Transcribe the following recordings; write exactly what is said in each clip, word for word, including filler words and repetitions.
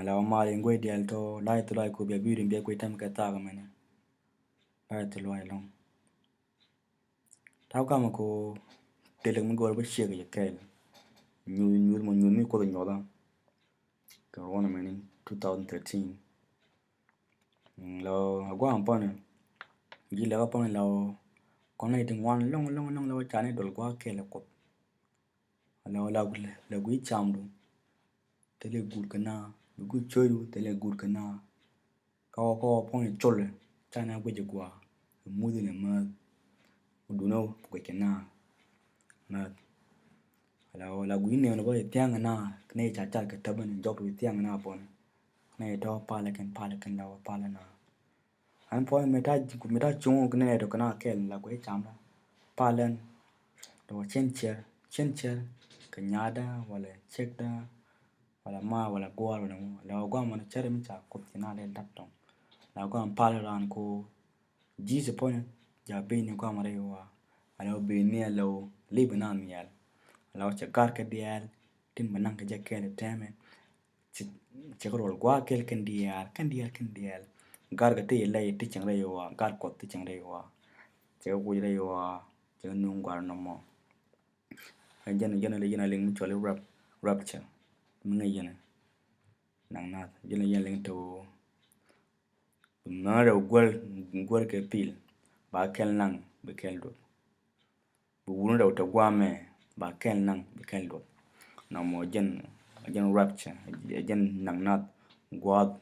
La wä mal in guey dial tɔ la itu la iku bia biu din bia guey tam kɛ thak mɛnɛ. La itu la ilɔŋ. Ta̱a̱ kamɛ ko tëlek mi gɔr bä ciek yɛ kɛɛl. Nyuth, nyuth mɔ, nyuth mi Kuoth nyuɔth ɔ. Kɛ ruɔn mɛni two thousand thirteen. Lɔ a guam pɔnɛ. Ji̱ lɛk a pɔnɛ lɔ kɔn nɛ ti ŋuan lɔŋ, lɔŋ, lɔŋ lɔ ca ni dol gua̱a̱ kɛɛl ɛ Kuoth. Lɔ la, la gui̱ camdu. Thilɛ guut kɛ na, bi gui̱ co̱cdu, thilɛ guut kɛ na. Kä wä, kä wä puɔ̱ny col, ca na guic gua̱a̱, muth ni mäth. Ku duŋni guic kɛ na, mäth. La, la gui̱ ni ni bä thiaŋ na, ni ca car kɛ täbä ni jɔk bi thiaŋ na puɔ̱ny. Ni tɔ palɛ kɛn, palɛ kɛn la wä palɛ na. An puɔ̱ny mi ta, mi ta cuŋ kɛ ni tɔ kɛ na kɛl la guic cam la. Palɛ ni tɔ cien cier, cien cier kɛ nyaatdä wala ciekdä. Wala ma, wala gua̱a̱r, wala ŋu. La wä guam mɔnɛ cɛrɛ mi ca Kuoth ci na lɛ lat tɔŋ. La wä guam pal ran ko Jesus puɔ̱ny ja ben ni guam rɛy wa. Ala wä ben ni ala wä lip na miɛl. Ala wä cɛ gar kɛ diɛl tin bɛ naŋ kɛ jɛ kɛɛl tɛmɛ. Cɛ, cɛ kɛ rol gua̱a̱r kɛɛl kɛn diɛl, kɛn diɛl, kɛn diɛl. Gar kɛ ti lɛ ti cɛŋ rɛy wa, gar Kuɔth ti cɛŋ rɛy wa. Cɛ kɛ kuc rɛy wa, cɛ kɛ nuŋ gua̱a̱r nɔmɔ. Ɛ jɛn, jɛn, jɛn a liŋ mi cɔl i̱ rap-, rapture. Mi ŋäc yɛn ɛ naŋ nath. Jɛn, jɛn a liŋ tɛ ɣöö bi mään rɛw guäär, guäär kɛ pil, ba kɛl naŋ, bi kɛl duɔth. Bi wun rɛw tɛ guamɛ, ba kɛl naŋ, bi kɛl duɔth. Nɔmɔ jɛn, jɛn rapture, jɛn naŋ nath gua̱a̱th,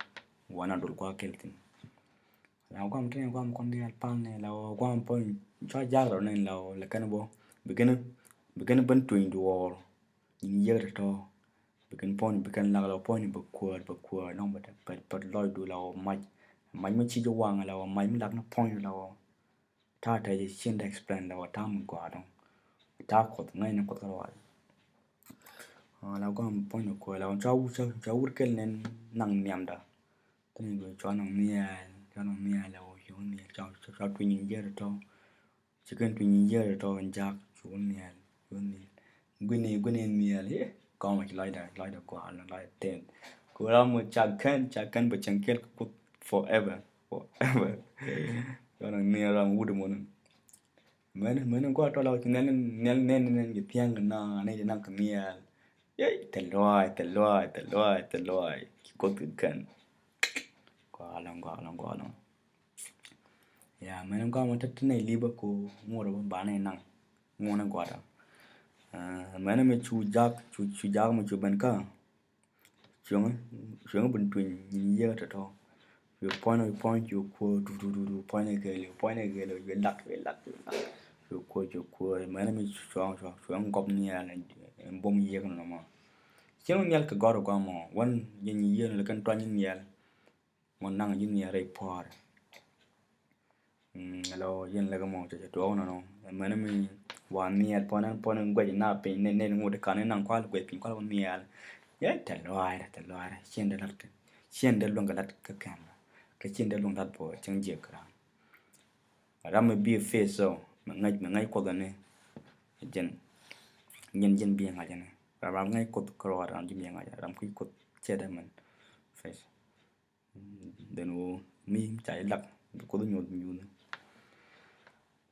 wanɛ dol gua̱a̱th kɛl thi̱n. La guam tini guam kɔn diaal pal ni la guam puɔ̱ny cua jak rɔ ni la lɛ kɛn bɔ. Bi kɛn, bi kɛn ben tuny duɔɔr. Nyin yiëk tɔtɔ. Bi kɛn puɔ̱ny, bi kɛn lak la puɔ̱ny bɛ kuäär, bɛ kuäär nɔŋ bɛ, bɛ, bɛ lɔcdu la wä mac. Mac mi ci ji̱ waŋ la wä mac mi lak ni puɔ̱ny la wä. Ta̱a̱ tɛc cin dɛ explain la wä ta̱a̱ mi gɔaa dɔŋ. Ta̱a̱ Kuɔth ŋäcni Kuɔth kä ruac. La guam puɔ̱ny bɛ kuäär la wä cua wut, cua, cua wut kɛl ni naŋ nhiamda. Tini gɔɔ cua nɔŋ nhial, cua nɔŋ nhial la wä, cua nɔŋ nhial, cua, cua, cua tuny in jiɛt tɔ. Ci kɛn tuny in jiɛt tɔ in jak, cua nɔŋ nhial, cua nɔŋ nhial. Guini, guini nhial, eh, kɔmɛ ci lɔcda, lɔcda gua̱a̱l, lɔcda tɛth. Ku ram mɔ ca kɛn, ca kɛn bɛ cɛŋ kɛl kɛ Kuoth forever, forever. Cua nɔŋ nhial ram wut mɔni. Mɛn, mɛn gua̱a̱l tɔ la wä ci nhial, nhial, nhial, nhial, ci thiaŋ kɛ na, ni ci naŋ kɛ nhial. Yey, thil luay, thil luay, thil luay, thil luay. Ci Kuoth kɛ kɛn. Gua̱a̱lɔŋ, gua̱a̱lɔŋ, gua̱a̱lɔŋ. Ya, mɛn gua̱a̱mɔ te, te nɛ li̱bä ko ŋuɔ̱t bä ba nɛ naŋ. Ŋuɔ̱t nɛ gua̱a̱tɔ. Ah, mɛn mi cu jak, cu, cu jak mi cu ben kä. Cuŋ, cuŋ bin tuny nyin yiëë tɔtɔ. Cu puɔ̱ny, cu puɔ̱ny, cu kuäär, du, du, du, du, puɔ̱ny kɛɛl, puɔ̱ny kɛɛl, cu lak, cu lak, cu lak. Cu kuäär, cu kuäär, mɛn mi cuɔ̱ŋ, cuɔ̱ŋ, cuɔ̱ŋ gɔp nhial, ɛn bom yiëk nɔnɔ mɔ. Cieŋ nhial kɛ gɔr guamɔ, wän ji̱ nyin yiëë ni lɛ kɛn tuany nyin nhial. Mɔ naŋ ji̱ nhial rɛy puɔ̱ɔ̱r. Mm, hello, yɛn lɛ kɛ mɔ cɛ cɛ tuɔɔk nɔnɔ. Mɛn mi wa nhial puɔ̱nɛ, puɔ̱nɛ guɛc na piny, nɛ, nɛ ŋut kan ni naŋ kual guɛc piny kual nhial. Yɛ tɛ luaarɛ, tɛ luaarɛ, cien dee lat kɛ, cien dee luäŋ kɛ lat kɛ kɛn. Kɛ cien dee luäŋ lat puɔ cieŋ jiɛk ram. Ram mi bi face so, mi ŋäc, mi ŋäc Kuɔth ni. Jɛn, jɛn, jɛn bi ŋa̱c ni. Ram, ram ŋäc Kuɔth kɛ ruaar ram ji̱ bi ŋa̱c, ram kui̱ Kuɔth cɛ dee mɛn. Face. Then wä mi ca ilak bi Kuoth nyuɔth nyuɔth.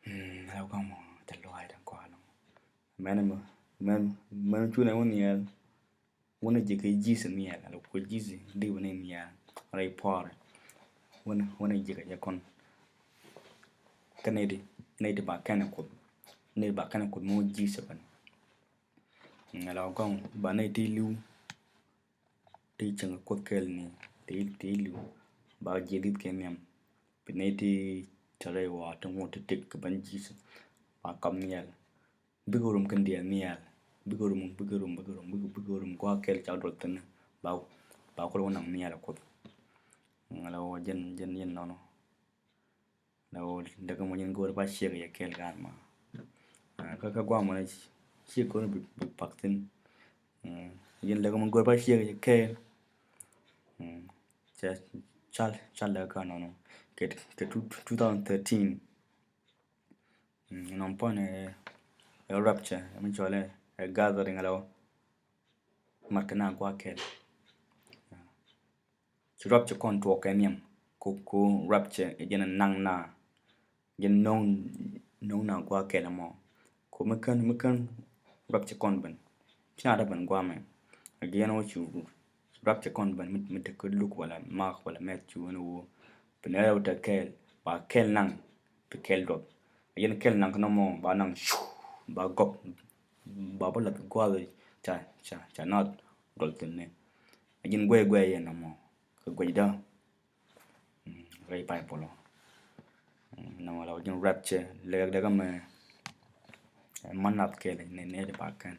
Hmm, la guam mɔ tɛ luay tɛ guam. Mɛn mɔ, mɛn, mɛn cunɛ wä nhial. Wä ni ji̱ kɛ Jesus nhial, ala kuɔ Jesus di wä ni nhial. Rɛy puɔr. Wä ni, wä ni ji̱ kɛ jɛ kɔn. Kä nɛy ti, nɛy ti ba kɛn Kuoth. Nɛy ti ba kɛn Kuoth mɔ Jesus kɛn. Ala guam ba nɛy ti li̱w. Ti cieŋ Kuoth kɛɛl ni ti, ti li̱w. Ba jiɛ li̱th kɛ nhiam. Bi nɛy ti tɛrɛ wa ti ŋuɔt ti tëk kɛ ben Jesus. Ba kap nhial. Bikɛ rum kɛn diɛɛl nhial. Bikɛ rum, bikɛ rum, bikɛ rum, bikɛ, bikɛ rum gua̱a̱k kɛɛl ca duɔl thi̱n. Ba, ba kul wä naŋ nhial Kuoth. Ŋäl wä jɛn, jɛn, jɛn nɔnɔ. Lɛ wä däkä mɔ jɛn go̱o̱r ba ciek yɛ kɛɛl gaan ma. Ah, kä, kä guam mɔ ciek go̱o̱r bi, bi pak thi̱n. Mm, jɛn däkä mɔ go̱o̱r ba ciek yɛ kɛɛl. Mm, ca, ca, ca lɛ kä nɔnɔ. Kɛ, kɛ two, two thousand thirteen. Mm, nɔn puɔ̱n ɛ, ɛ rapture, mi cɔl ɛ, ɛ gathering alɔ. Mat kɛ na gua̱a̱k kɛɛl. Ci rapture kɔn tuɔɔk kɛ nhiam. Ku ku rapture jɛn naŋ na, jɛn no̱o̱ŋ, no̱o̱ŋ na gua̱a̱th kɛl ɛmɔ. Ku mi kän, mi kän rapture kɔn ben, ci na dee ben gua̱a̱th mɛ. Jɛn wä ci rapture kɔn ben mi, mi te kä Luk wala Mak wala Mɛth, ci wä ni wä. Bi nɛ rɛw te kɛl, ba kɛl naŋ pi kɛl duɔth. Jɛn kɛl naŋ kä nɔmɔ ba naŋ cu, ba gɔk, ba bä lath gua̱a̱th ca, ca, ca naath duɔth thi̱n ni. Jɛn guɛy guɛy yɛn nɔmɔ kɛ guɛcdä. Mm, rɛy Baibol ɔ. Mm, nɔmɔ la wä jɛn rapture lɛk dɛ kä mɛ. Ɛ, man nath kɛl ni, ni di ba kɛn.